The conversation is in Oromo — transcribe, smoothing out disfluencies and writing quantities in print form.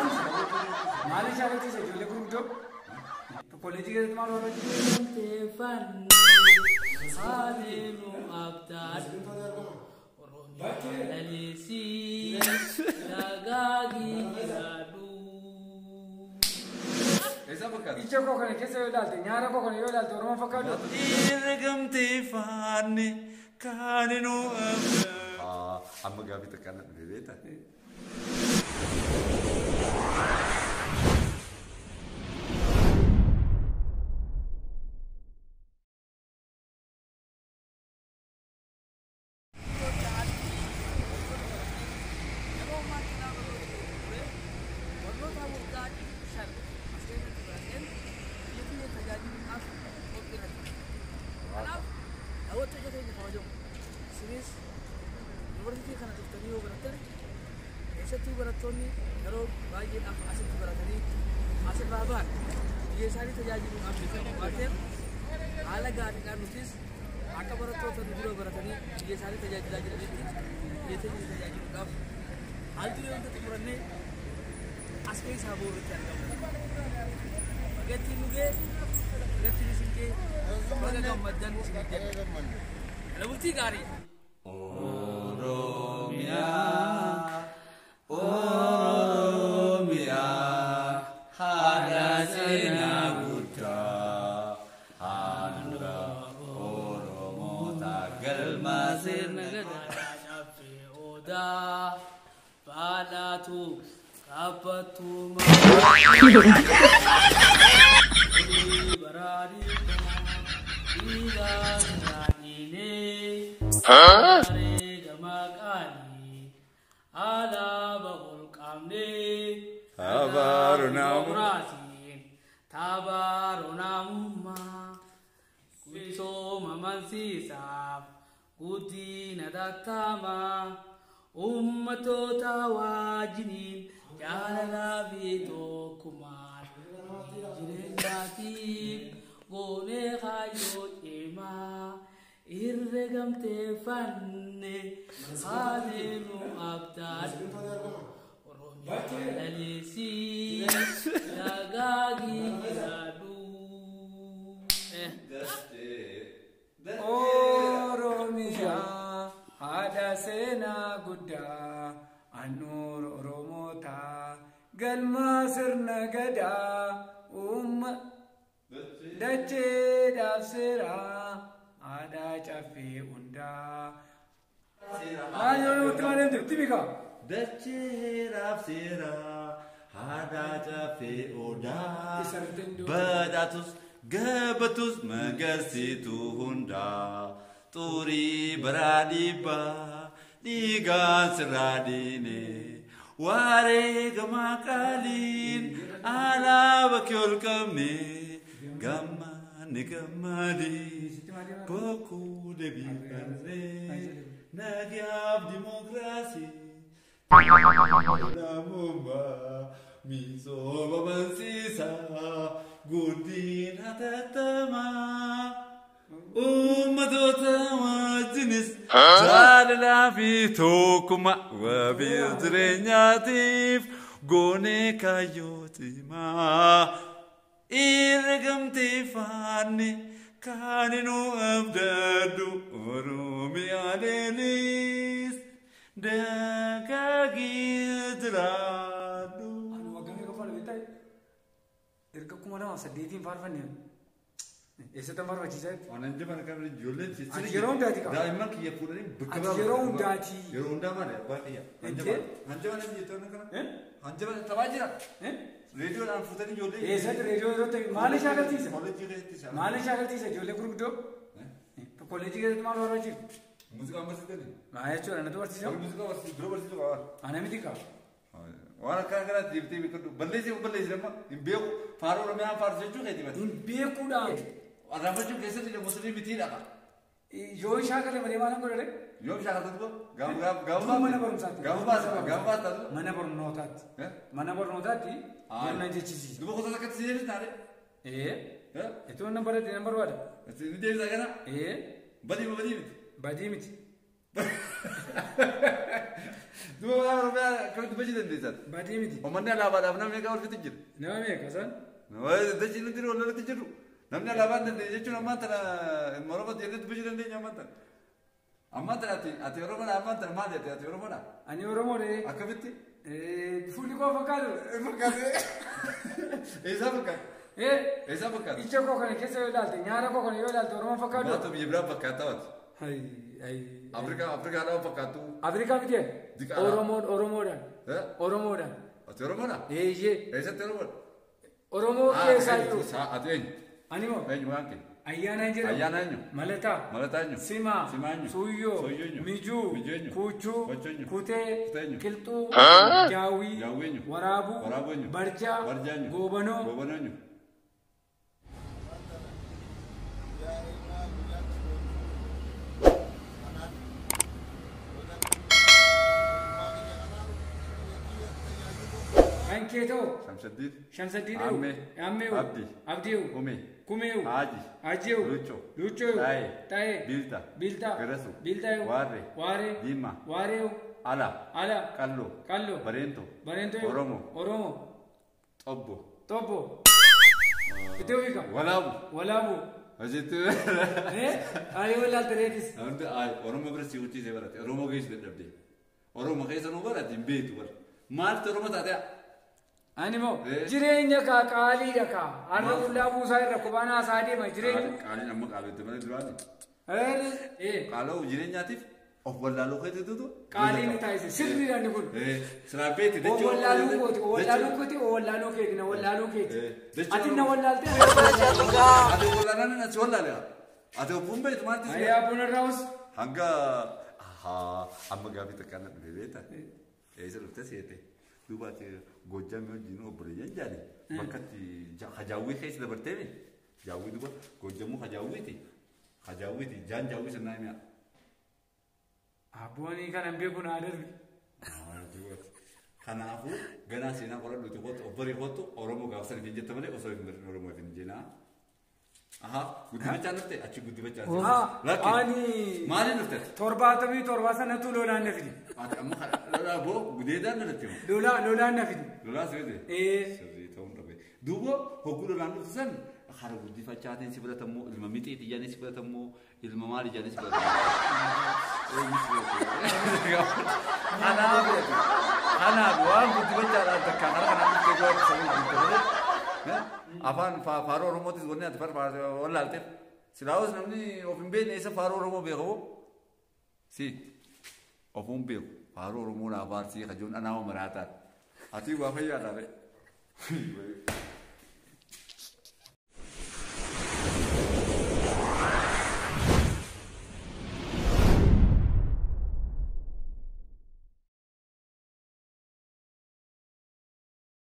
Maali shaakalchiisa ijoollee gurguddoo? Kolleejjii keessatti maal barbaachisa? Ija koo kana keessa yoo ilaalte, nyaara koo kana yoo ilaalte Oromoo fakkaatu. Ergamtee faanne kaaninuu amma gaaffii takkaan na dhufe beektaa? Yuunivarsiitii kana dhuftanii yoo barattan keessattuu barattoonni yeroo baay'eedhaaf asitti baratanii asirraa bahan biyya isaanii tajaajiluudhaaf beekamu waan ta'eef haala gaariidhaan nutis akka barattoota nu dura baratanii biyya isaanii tajaajilaa jiranitti biyya teenya tajaajiluudhaaf haal duree hunda xumurannee as keessaa booritti argamu. Bagattiin nu ga'e, bagattiin isin ga'e, baga gammaddan isin jedha. Kana bultii gaarii. Oromiyaa, haadha seenaa guddaa, handhuura Oromoota galma sirna gadaa caffee odaa baadhaatu qabbatu baraadii dhiigaa siraadhiilee gamaa qaalii alaaba ol qabnee tabaarunamummaa misooma mansiisaaf guddina tattaamaa ummatoota wajjiniin jaalalaa fi tokkummaan jireenyaatiif goonee kaayyoo cimaa irra gamteeffanne haalinu abdaadhu. Oromiyaa lalisii dagaagii jiraadhu. Oromiyaa haadha seenaa guddaa handhuura Oromootaa galma sirna gadaa uumma dacheedhaaf seeraa aadaa caffee hundaa. Maal yoo nutti maal deemte itti beekaa? Dacheedhaaf seeraa haadha caffee odaa badhaatus gabatus magarsiituu hundaa xurii baraa dhiibbaa dhiigaan sirraa dhiine wareegama qaaliin alaaba kee ol qabne gammanne gammadii bokkuu deebifannee nagaaf dimookiraasii. Namummaa misooma barsiisaa guddina tattamaa ummatoota wajjinis jaalalaa fi tokkummaa wabii jireenyaatiif goonee kaayyoo cimaa irra gamtee faanne kaaninuu abdadhu Oromiyaa leenis dagaagii jiraadhu. Ani waggaa meeqa faana beektaa? Erga 2008 faarfanne. Eessatti faarfachiisaa jirti? Waan jaban kan ijoolleen Ati yeroo hundaati qaba. Daa'imman kiyya fuudhanii bakka Ati yeroo hundaati. Yeroo hundaa maali abbaa kiyya. Intee? Hanjaban as jettu kana. Hanjaban taphaa jira. Reediyoodhaan fuutanii ijoollee. Eessatti reediyoo yeroo ta'e maali shaakalchiisa? Kolleejjii keessatti shaakalchiisa. Maali shaakalchiisa ijoollee gurguddoo? Kolleejjii keessatti maal barbaachisa? Muuziqaan barsiisanii? Maa jechuudha natu barsiisa? Muuziqaa barsiisu dura barsiisu qaba. Ana miti qaba. Waan akkana kanatti deebitee beekadhu. Balleessi balleessi amma hin beeku. Faaruu Oromiyaan faarsu jechuu keeti bati. Hin beekuudhaan. Arraanfachuu keessatti musliimii mitiidha. Yoo shaakale malee maal godhare? Yoo shaakaltu gaafa Mana barumsaatti. Gaafa baasa gaafa baasa. Mana barnootaatti. Mana barnootaatti yoon nan jechisiisa. Duba kutaa akkatti si deebisna are? Itoo nan baradhe nan barbaada. Ni deebisa kana? Badii moo badii miti? Badii miti. Duuba waan Oromiyaa akkamitti dubbachuu dandeessan? Badii miti. Uummanni alaabaadhaaf namni meeqa wal fixu jira? Nama meeqa san? Dachii nuti wal lolatti jirru. Namni alaabaa hin dandeenye jechuun ammaan tana ilma Oromoo jennee dubbachuu dandeenya ammaan tana. Ammaan tana ati Oromoodha ammaan tana maali ati Oromoodha? Ani Oromoodha. Akkamitti? Fuulli koo fakkaatu. Fakkaate. Eessaa fakkaata? Eessaa fakkaata? Ija koo kana keessa yoo ilaalte nyaara koo kana yoo ilaalte Oromoo fakkaatu. Maata biyya biraa fakkaata waati. Afrikaa Afrikaadhaan fakkaattu. Afrikaa miti. Oromoon Oromoodhaan. Oromoodhaan. Ati Oromoodha? Eeyyee. Eessatti Oromoodha? Oromoo keessaa jiru. Ati eenyu? Ani moo? Eenyu waan kee? Ayyaana jedhamu. Ayyaana eenyu? Malataa. Malataa eenyu? Simaa. Simaa eenyu? Suuyyoo. Suuyyoo eenyu? Mijuu. Mijuu eenyu? Kuuchuu. Kuuchuu eenyu? Kutee. Kutee eenyu? Qilxuu. Jaawwii. Jaawwii eenyu? Waraabuu. Waraabuu eenyu? Barjaa. Barjaa eenyu? Goobanoo. Goobanoo eenyu? Kan kee ta'u. Shamsaddiin. Shamsaddiin Ammee. Ammeewu. Abdii. Abdiiwu. Kumee. Kumeewu. Haaji. Hajiiwu. Luchoo. Luchooyu. Taa'ee. Taa'ee. Biilta. Biiltaa. Garasu. Biiltaayu. Waarree. Waaree. Diimaa. Waareewu. Ala. Ala. Qalloo. Qalloo. Bareentoo. Bareentoo. Oromoo. Oromoo. Xobbo. Xobbo. Itti ofiika. Walaabu. Walaabu. Asitti. Ani wallaalte reetis. Namni Oromoo bira si hucciisee barate. Oromoo keessa dadhabde. Oromoo keessa nuu barate hin beektu bara. Maaltu Oromoo taatee? Ani moo jireenya kaa qaaliidha kaa. Har'a qullaa buusaa irra kophaan haasaa deema jireenya. Qaaliin amma qaaleetti malee duraani. Qaala'uu jireenyaatiif of wallaaluu keetitu. Qaaliin ni taasise sirriidha inni kun. Silaa beekti dachee. Wallaaluu kooti wallaaluu kooti wallaaluu keeti na wallaaluu keeti. Ati na wallaalte. Ati wallaalaan na si wallaale. Ati obbuun beektu maalti si. Ayyaa buna raawus. Hanga amma gaaffii takkaan na dhufe beekta. Eessa dhufte seete. Duuba ati Goojjamii wajjin obboleeyyan jaali. Bakka itti hajaawwii keessa dabarteemi. Jaawwii duuba Goojjamuu hajaawwiiti. Hajaawwiiti jaan jaawwii sannaa himi'a. Abboonni kana beeku naa darbi. Kanaafuu ganaa seenaa qoradhuuti kottu obborii kottu Oromoo gaafa sana hin jette malee osoo hin barin Oromoo hin jenaa. Aha guddifachaa dhufte achi guddifachaa. Ani maaliin dhufte? 77 sanatu lolaan na fide. Ati amma lolaa boo gudeedaan dhalatte moo? Lolaan na fide. Lolaa si fide? Sirrii ta'uun dhabe. Duuba hogguu lolaan dhufte san hara guddifachaatiin si fudhatamoo ilma mixii xiyyaanis si fudhatamoo ilma maal ijaanis si fudhatamoo? Kanaaf kanaaf waan guddifachaadhaan takka hara kanaan dhuftee gaafa sabuu guddifate afaan faaruu Oromootis wanni ati wallaalteef silaawus namni of hin beekne isa faaruu Oromoo beekamoo si ofuun beeku faaruu Oromoo naa faarsii kajoon anaa maraataan ati waa fayyaadhaa.